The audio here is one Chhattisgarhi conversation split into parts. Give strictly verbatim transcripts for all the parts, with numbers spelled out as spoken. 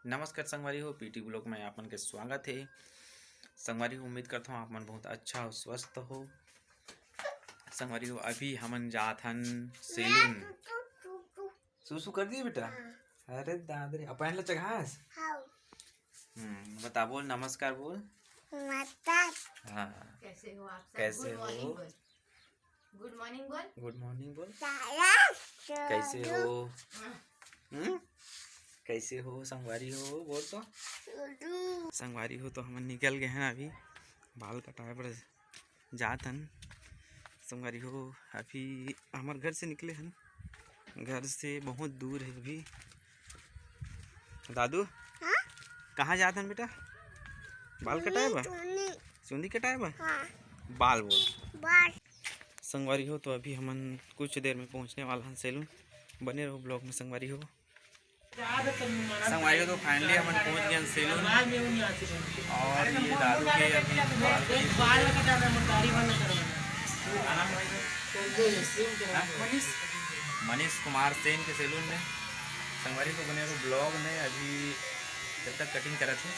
नमस्कार संगवारी हो, पीटी ब्लॉग में आप मन के स्वागत हे। संगवारी हो, उम्मीद करता हूँ आप मन बहुत अच्छा हो, स्वस्थ हो। संगवारी हो, अभी हमन जात हन सैलून। सुसु कर दिए बेटा? हाँ। अरे दादा रे, अब पहन ले चघास। हाँ। हम्म, बता, बोल, नमस्कार बोल। नमस्कार। हाँ। कैसे हो आप सब? कैसे हो? गुड मॉर्निंग बोल। गुड मॉर्निंग बोल। गुड मॉर्निंग बोल। कैसे हो? हम्म? कैसे हो संगवारी हो? बोल तो। संगवारी हो, तो हमन निकल गए हन अभी बाल कटाए बर जात हन। संगवारी हो, अभी हमर घर से निकले हन, घर से बहुत दूर है अभी। दादू, हाँ? कहाँ जात हन बेटा? बाल कटाए बर? चुंदी। चुंदी कटाए बर? हाँ। बाल बोल। बाल। संगवारी हो, तो अभी हमन कुछ देर में पहुँचने वाला हन सैलून। बने रहो ब्लॉग में संगवारी हो। संगवारी हो, तो finally हमन पहुंच गए हैं सैलून। और ये दादू के अभी बाल कटिंग हो रही है। हाँ? मनीष कुमार सेन के सैलून में। संगवारी हो, बने रहो ब्लॉग में, अभी जब तक कटिंग करत है।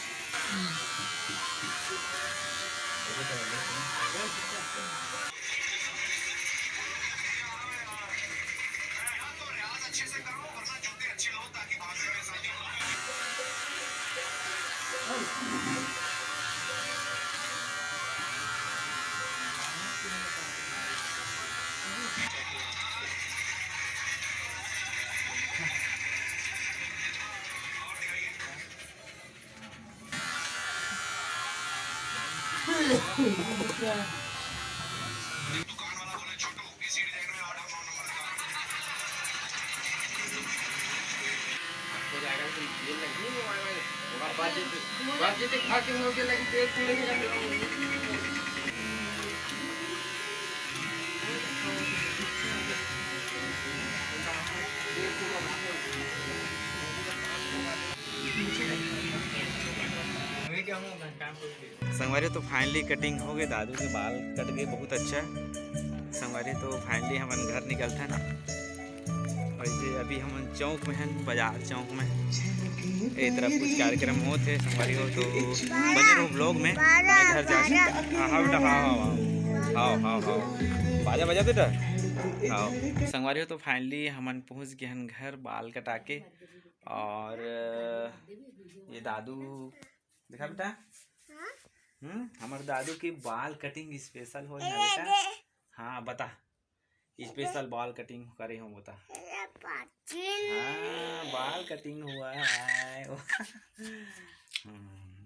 संगवारी हो, तो finally कटिंग हो गए, दादू के बाल कट गए, बहुत अच्छा। संगवारी हो, तो finally हमन घर निकलथन। और ये अभी हमन चौक में हन, बाजार चौक में। ए तरफ कुछ कार्यक्रम होत हे, संगवारी हो, तो बने रहो ब्लॉग में। मैं घर जाके, हाँ, हाँ बेटा, हाँ, हाँ, हाँ, हाँ, हाँ, हाँ। बाजा बजा बेटा। हाँ। संगवारी हो, तो finally हमन पहुँच गए हन घर बाल कटा के। और ये दादू, देखा बेटा? हाँ? हम्म, हमर दादू के बाल कटिंग स्पेशल हो ए, बेटा। दे। हाँ, बता। स्पेशल बाल कटिंग करे हो, बता। ए, पाचिन। हाँ, बाल कटिंग हुआ है। हम्म,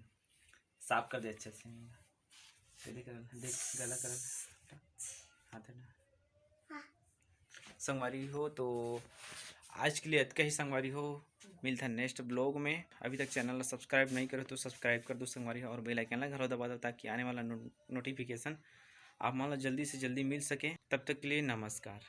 साफ कर दे अच्छे से। ये देख, देख, गला कर। हाथ हटा। हाँ। संगवारी हो, तो आज के लिए अतका ही संगवारी हो। मिलथन next ब्लॉग में। अभी तक चैनल ला सब्सक्राइब नहीं करे हो तो सब्सक्राइब कर दो संगवारी हो, और बेल आइकन ला घलो दबा दो, ताकि आने वाला नो-, नोटिफिकेशन आप मन ला जल्दी से जल्दी मिल सके। तब तक के लिए नमस्कार।